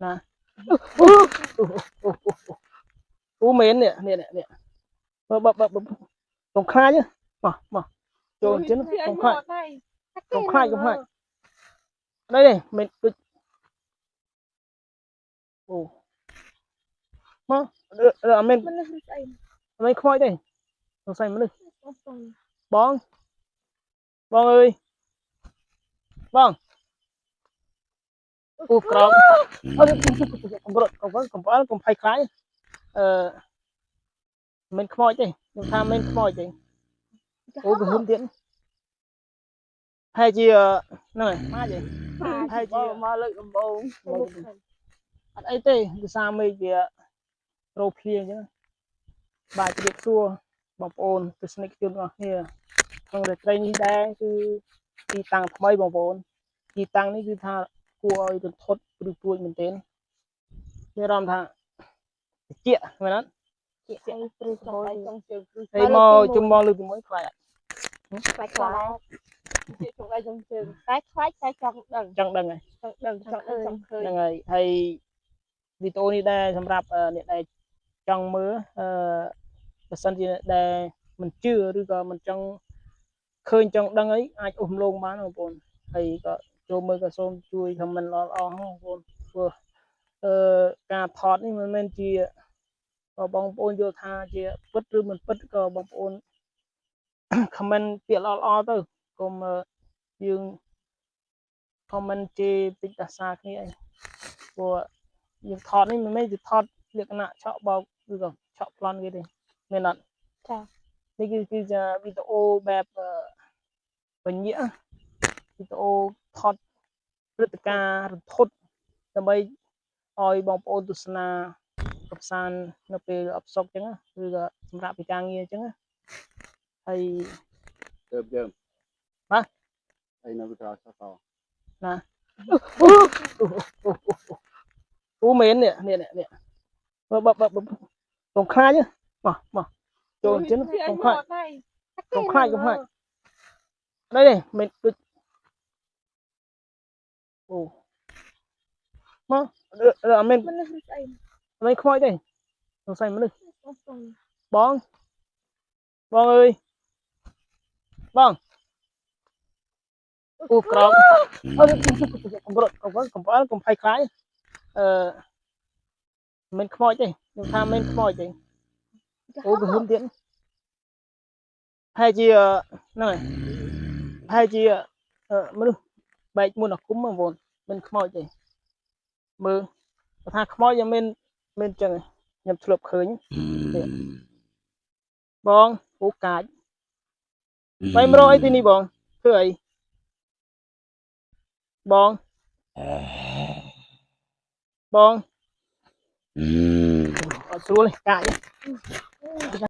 ណាអូមែននេះនេះនេះបើបើបើកុំខ្លាចមកមកចូលជិនកុំខ្លាចកុំខ្លាចកុំខ្លាចនេះនេះមែនដូចអូមកអត់មែនអត់មែនខ្មោចទេសង្ស័យមនុស្សបងបងអើយបងអូក្រោមអត់កុំរត់កុំកុំផ្អើលកុំភ័យខ្លាចអឺមិនខ្មោចទេខ្ញុំថាមិនខ្មោចទេអូក្រហមទៀតហើយជាហ្នឹងហើយម៉ាទេហើយជា មកលើកដំបង អត់អីទេភាសាមេឃវារោភ្លៀងអញ្ចឹងបាទជម្រាបសួរបងប្អូនទស្សនិកជនទាំងអស់គ្នាក្នុងរាត្រីនេះដែរគឺទីតាំងថ្មីបងប្អូនទីតាំងនេះគឺថាគួរឲ្យរន្ធត់ព្រឺព្រួចមែនទែនមានអារម្មណ៍ថាតិចមែនអត់ ជាអីព្រឺចង់ចង់ជើងព្រឺ ហើយមកជុំមកលើកទី1ខ្លាចអត់ ខ្លាចខ្លាចជាចង់ដៃចង់ជើងតែខ្លាចតែចង់ដឹង ចង់ដឹងហើយ ចង់ដឹងចង់ដឹងចង់ឃើញ ហ្នឹងហើយហើយវីដេអូនេះដែរសម្រាប់អ្នកដែលចង់មើលអឺបើសិនជាដែលមិនជឿឬក៏មិនចង់ឃើញចង់ដឹងអីអាចអូសមលងបានបងប្អូនហើយក៏ចូលមើលក៏សូមជួយ comment ល្អៗបងប្អូនព្រោះអឺការថតនេះមិនមែនជាក៏បងប្អូនយល់ថាជាពិតឬមិនពិតក៏បងប្អូន comment ពាក្យល្អៗទៅកុំយើង comment ជេរតិចតាសាគ្នាអីព្រោះយើងថតនេះមិនមែនជាថតលក្ខណៈឆក់បោកឬក៏ឆក់ប្លន់គេទេមែនអត់ ចា នេះគឺគឺជាវីដេអូបែបបញ្ញាវីដេអូថតព្រឹត្តិការណ៍រន្ធត់ដើម្បីឲ្យបងប្អូនទស្សនាកំសាន្តនៅពេលអផ្សុកអញ្ចឹងឬក៏សម្រាប់ពីការងារអញ្ចឹងហើយ ដើមយើង បាទ អីនៅវិក្រោយសត ណាអូអូមែននេះនេះនេះបើបើបើកុំខ្លាចមកមកចូលជិនកុំខ្លាចកុំខ្លាចកុំខ្លាចនេះនេះមែនដូចអូមកអត់មែន មនុស្សស្អី អត់មែនខ្មោចទេសង្ស័យមនុស្សបងបងអើយបងអូក្រោមអត់កុំរត់កុំកុំផ្អើលកុំភ័យខ្លាចអឺមិនខ្មោចទេខ្ញុំថាមិនខ្មោចទេអូក្រហមទៀតហើយជាហ្នឹងហើយហើយជាមនុស្សបែកមុនអាគមបងប្អូនមិនខ្មោចទេមើលបើថាខ្មោចយ៉ាងមិនមិនចឹងខ្ញុំធ្លាប់ឃើញបងអូកាចបែមរកអីទីនេះបងធ្វើអីបងបងអត់ស្រួលទេកាច